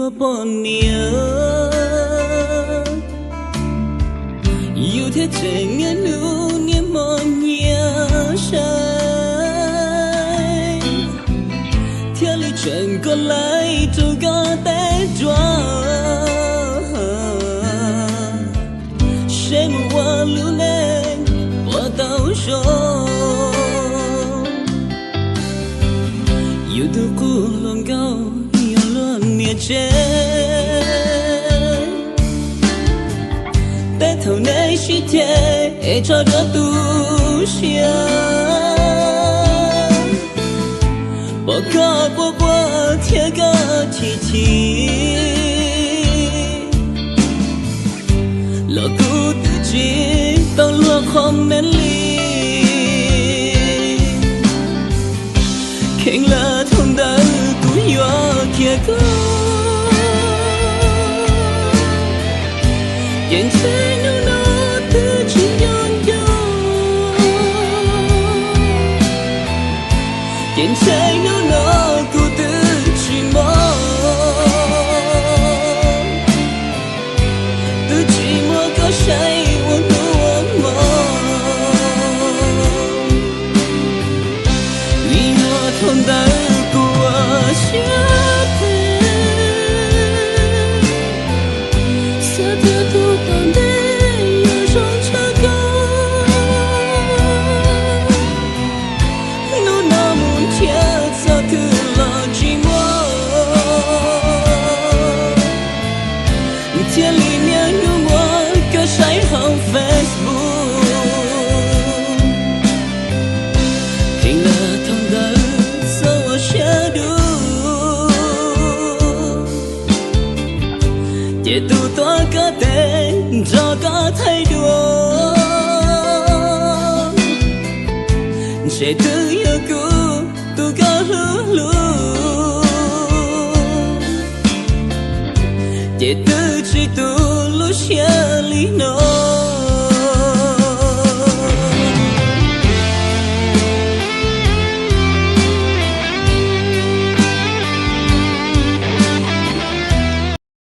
Poj niam, yus thiaj tseem niaj hnub niaj hmo nyiam saib, thiaj li tseem koj laij rau koj teb nrov, seb mus ua lub neej puas tau zoo. Yus tus qub hluas nkauj yog luag niam tsev, tej thaum neb sib ceg es tso dua tu siab. Pom koj quaj quaj thiab koj chim chim, los kuv twb tsis tau luag qhov meej li. Kheev lawm thaum ntawd kuv yuav khiav koj, ces ntshe hnub no twb tsis nco nco, ces ntshe hnub no kuv twb tsis mob, twb tsis muab koj saib ua hnub ua hmo. Vim yog thaum ntawd kuv ua siab phem, xav tias tus tom ntej yuav zoo tshaj koj. Hnub no mus nrhiav txog twg los tsis muaj, thiaj li niaj hnub muab koj saib hauv Facebook. Kheev lawm thaum ntawd txhob ua siab dub, ces tus tuav koj tes nrog koj thaij duab, ntshe twb yog kuv tus koj hlub hlub, ces twb tsis tu lub siab li no.